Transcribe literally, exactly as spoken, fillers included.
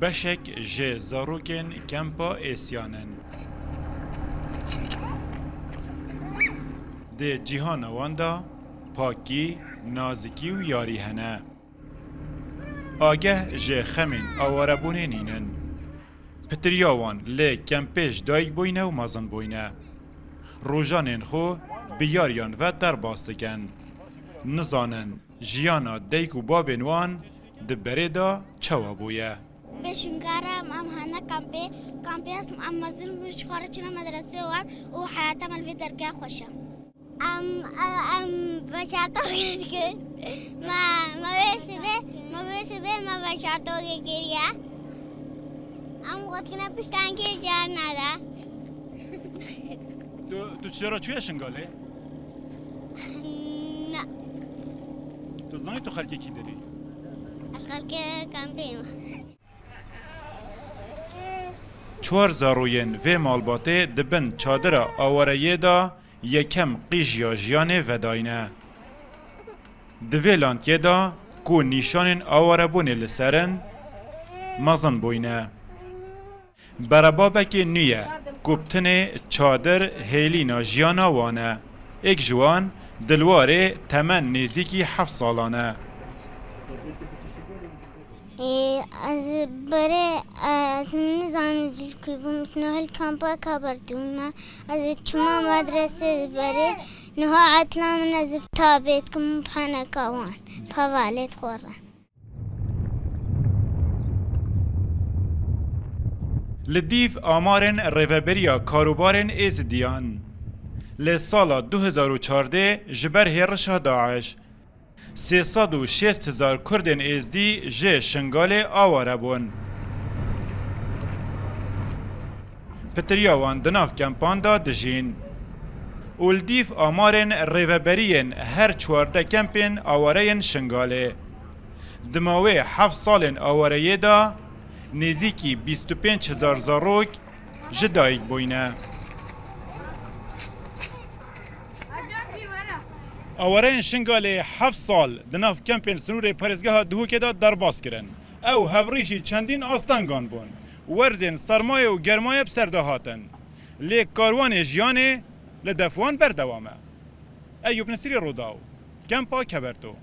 Beşek ji zarokên kempa Êsiyan in. Di cîhana wan de pakî, nazikî û yarî hene. Ageh ji xemên awarebûnê nînin. Pitiriya wan li kempê ji dayik bûyne û mezin bûyne. Rojanên xwe bi yariyan ve derbas dikin. Nizanin jiyana dayik û babên wan di berê de çawa bûye. Beşingaram em hane kampê. Kampê em mezin bûn, ji xwe re çûne medresê wan û heyata me li vê dergehê xweş e. Em, em veşartokê dikin. Me, me vê sibê, me vê sibê me veşartokê kiriye. Em gotkine piştankê car nade. Tu, tu çi cara çûye Şingalê? Na. Tu zanî tu xelkê kî derî? Ez xelkê kampê me. Çar zaroyên vê malbatê di bin çadira awareyê de yekem qîj ya jiyanê vedayne. Di vê lantiyê de ku nîşanên awarebûnê li ser in, mezin bûyne. Berebabekê nû ye ku bi tinê çadir hêlîna jiyana wan e. Êk ji wan di li warê temen nêzîkî heft salan e. Ê, ez berê, ez nizanim ji ku bûm, ez niha li kampeka berdibûme. Ez çûma medresê berê, niha etla min ez tabê dikim peneka wan, pevalê xwe re. Li dîv amarên Rêveberiya Karûbarên Êzidiyan, li sala du hezar û çardeh ji ber hêrişa DAIŞ, sê sed û şêst hezar Kurdên Êzdî ji Şingalê aware bûn. Pitiriya wan di nav kempan de dijîn. Û li dîv amarên rêveberiyên her çardeh kempên awareyên Şingalê. Di mawê heft salên awareyê de nêzîkî bîst û pênc hezar zarok ji dayik bûyne. Awareyên Şingalê heft sal di nav kempên sinûrê parêzgeha Duhokê de derbas kirin. Ew hevrîşî çendîn astengan bûn. Werzên sermayê û germayê bi ser de hatin. Lê karwanê jiyanê li def wan berdewam e. Eyûp Nesirî, Rûdaw, Kempa Keberto.